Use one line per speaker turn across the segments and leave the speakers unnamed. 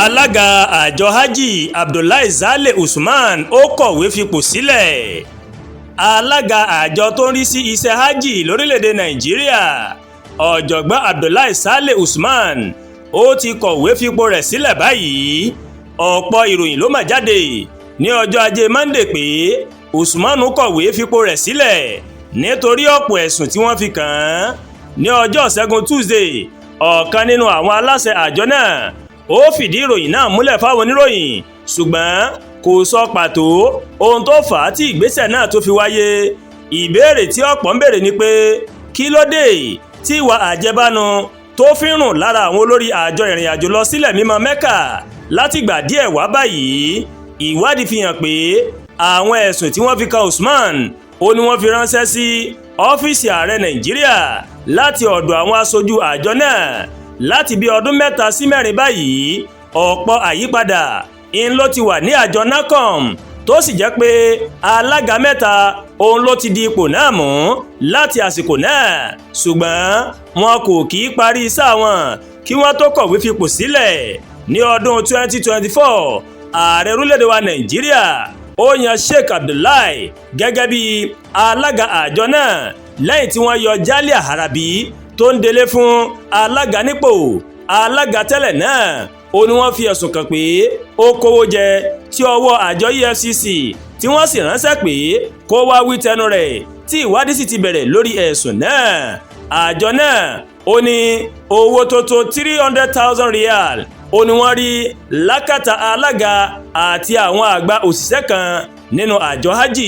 Alága àjọ Hajj Abdullahi Saleh Usman ó kọ̀wé fipò sílẹ̀. Alága àjọ tó ń rí sí iṣẹ́ hajj lórílẹ̀‐èdè Nàìjíríà, Ọ̀jọ̀gbọ́n Abdullahi Saleh Usman, ó ti kọ̀wé fipò rẹ̀ sílẹ̀ báyìí. Ọ̀pọ̀ ìròyìn ló mà jáde ní ọjọ́ Ajé Monde pé Usman kọ̀wé fipò rẹ̀ sílẹ̀ nítorí ọ̀pọ̀ ẹ̀sùn tí wọ́n fi kàn án. Ní ọjọ́ Ṣẹ́gun Tuesday, ọ̀kan nínú àwọn aláṣẹ àjọ náà ó fìdí ìròyìn náà múlẹ̀ fáwọn oníròyìn, ṣùgbọ́n kò sọ pàtó ohun tó fà á tí ìgbésẹ̀ náà tó fi wáyé. Ìbéèrè tí ọ̀pọ̀ ń béèrè ni pé, kí ló dé tí ìwà àjẹbánu tó fi ń rùn lára àwọn olórí àjọ ìrìn àjò lọ sílẹ̀ mímọ́ Mẹ́kà látìgbà díẹ̀ wá báyìí? Ìwádìí fi hàn pé àwọn ẹ̀sùn tí wọ́n fi kan Usman ó ní wọ́n fi ránṣẹ́ sí ọ́fíìsì ààrẹ Nàìjíríà láti ọ̀dọ̀ àwọn aṣojú àjọ náà láti bí ọdún 3 sí 4 báyìí. Ọ̀pọ̀ àyípadà ń ló ti wà ní àjọ NAHCON, tó sì jẹ́ pé alága mẹ́ta òun ló ti di ipò náà mú láti àsìkò náà, ṣùgbọ́n wọn kò kì í parí sáà wọn kí wọ́n tó kọ̀wé fipò sílẹ̀. Ní ọdún 2024, ààrẹ orílẹ̀-èdè wa Nàìjíríà ó yan Sheikh Abdullahi gẹ́gẹ́ bí alága àjọ náà lẹ́yìn tí wọ́n yọ Jalia Harabi tó ń delé fún alága nípò alága tẹ́lẹ̀ náà. Ó ní wọ́n fi ẹ̀sùn kàn pé ó kówó jẹ, tí ọwọ́ àjọ EFCC tí wọ́n sì ránṣẹ́ pé kó wá wí tẹnu rẹ̀, tí ìwádìí sì ti bẹ̀rẹ̀ lórí ẹ̀sùn náà. Àjọ náà ó ní owó tó tó 300,000 riyal ó ní wọ́n rí lákàtà alága àti àwọn àgbà òṣìṣẹ́ kan nínú àjọ hajj.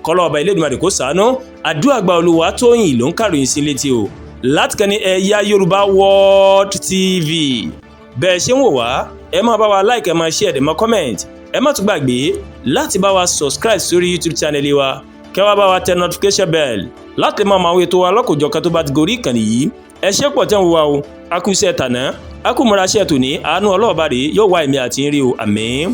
Kọ́lọ́ ọba Elédùmarè kó ṣàánú. Àdúrà gba. Olúwatóyìn ló ń kàròyìn sí létí o láti kàn ní Ẹ̀yà Yorùbá World TV. Bẹ́ẹ̀ ṣe ń wò wá, ẹ máa bá wa like, ẹ máa share, ẹ máa comment. Ẹ má tún gbàgbé láti bá wa subscribe sórí YouTube channel wa, kẹ́ wá bá wa tẹ notification bell láti máa mọ àwọn ètò wa lọ́kòjọ́kan tó bá ti gorí ìkànnì yìí. Ẹ ṣé pọ̀ tẹ́ ń wò wá o. A kú iṣẹ́ tàná, a kú múra iṣẹ́ tòní. Àánú ọlọ́ọ̀bá rèé yóò wá èmi àti ń rí o. Àmín.